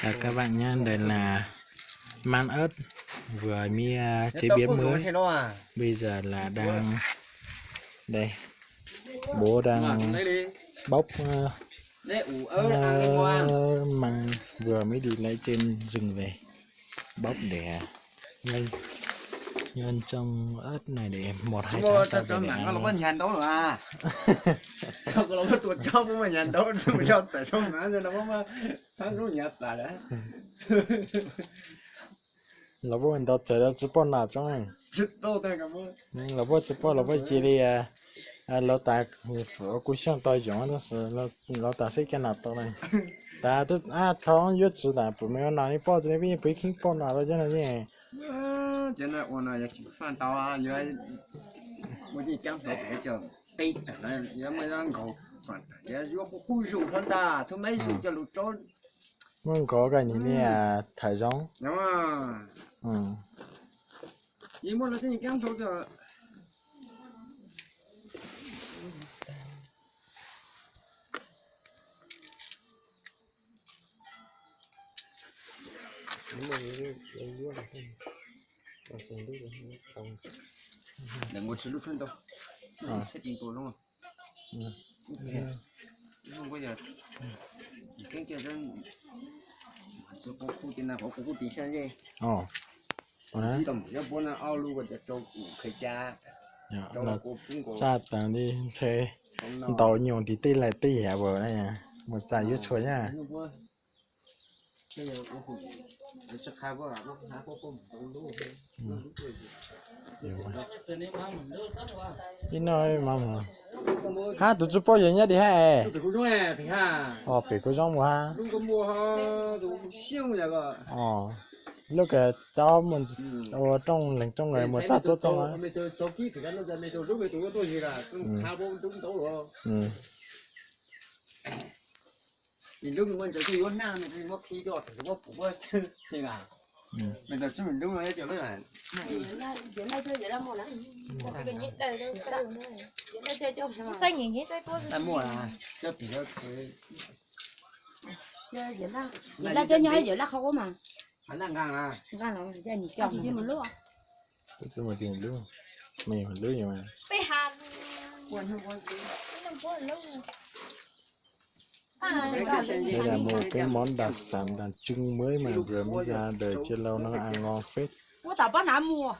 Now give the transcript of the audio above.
Chào các bạn nhé, đây là măng ớt vừa mới à, chế biến mới. Bây giờ là đang đây, bố đang bóc ờ, ờ, măng vừa mới đi lấy trên rừng về. Bóc để à, nhân, nhân trồng ớt này để một hai tháng sau về để ăn luôn. Lawv puab ntau tsawg lawv tsi paub nam tsob. Lawv puab tsi paub, lawv puab cia li lawv tas kuv xyooj tau yoov tab sis lawv tas seb kab nam tau na. Tas twb ab thov yuav tsi tas pum me ua nam li poj tsi li peb yeej pum ib kheej poj nam lawm cov no yeej. Yuav muaj qub qub zoo hlob ntag, txhob maiv zoo coj lus tsob. Muaj nkaus koj nim niam thawm zoov. Yeej muaj lawv tej kab ntau coj. Lawv ua tsis lub tsheb ntau, tsheb ti nkaus zoo. Keeb cia, qub qub tis na, qub qub tis xyab ncej. Tsis tau mus yog puab no ob lub ua cas tsau khaws ca. Tsaj tas li ntshe ntaus nyuag tim tej lawm tej yam mus txais yuav tshuav nyab. Ib no mas hab tus tsi paub yog nyob tim hab es. Pem kuv zoo mus hab. Lub kawg tsob ua rooj leeg rooj mus txaj tuab rooj. Yawm laj cov nyob yawm laj qhov ub mas. Nqaj los, yawm laj cov, lub, lub, Đây là một cái món đặc sản, đặc trưng mới mà vừa mới ra đời, chưa lâu nó ăn ngon phết. Ua tom pob hnav muag.